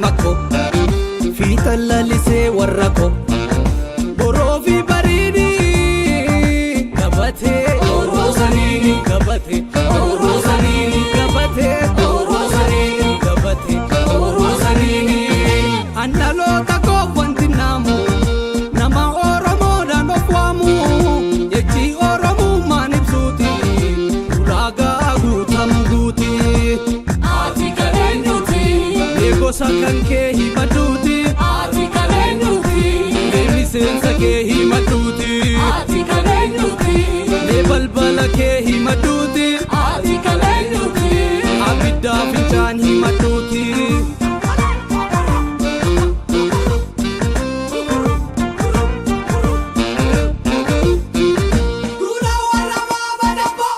Akko fiixan lalisee warra ko boroo fi bariini gabatee Oroosaniini. Gabatee Oroosaniini. Gabatee Oroosaniini. Gabatee Oroosaniini. An dhaloota koo wanti naamu nama Oromoodhaan of waamu jechi Oromummaan ibsuuti ulaagaa guutamu guuti. Ati kan eenyuti? Mee gosa kan kee himadhuuti. Ati kan eenyuti? Mee miseensa kee himadhuuti. Ati kan eenyuti? Mee balbala kee himadhuuti. Ati kan eenyuti? Abiddaa fincaan himadhuuti. Dura warra maama dabbo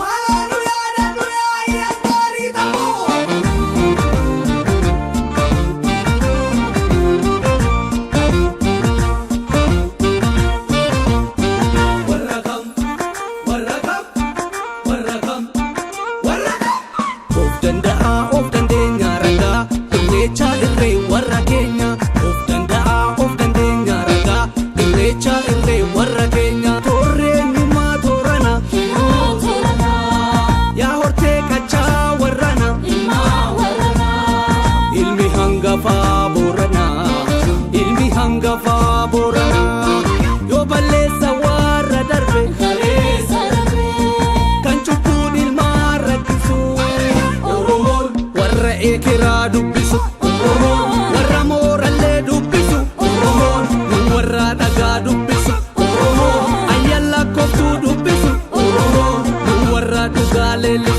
maaloo nu yaadadhu yaa'ii asmaarii ta'uu. Warra kam, warra kam, warra kam, warra kam. Of danda'aa, of dandeenya ragaa, irreecha irree warra keenya. Of danda'aa, of dandeenya ragaa, irreecha irree warra keenya. Toorri eenyummaa toorana, yaa hortee qachaa warrana. Ilmi hangafaa Booranaa, ilmi hangafaa Booranaa. Yoo balleessa warra darbe, kan cubbuun ilmaan rakkisu. Oromoon warra ekeraa dubbisu. Oromoon warra moorallee dubbisu. Oromoon nu warra dhagaa dubbisu. Oromoon ayyaala lakkooftuu dubbisu. Oromoon nu warra dhugaa leellisu.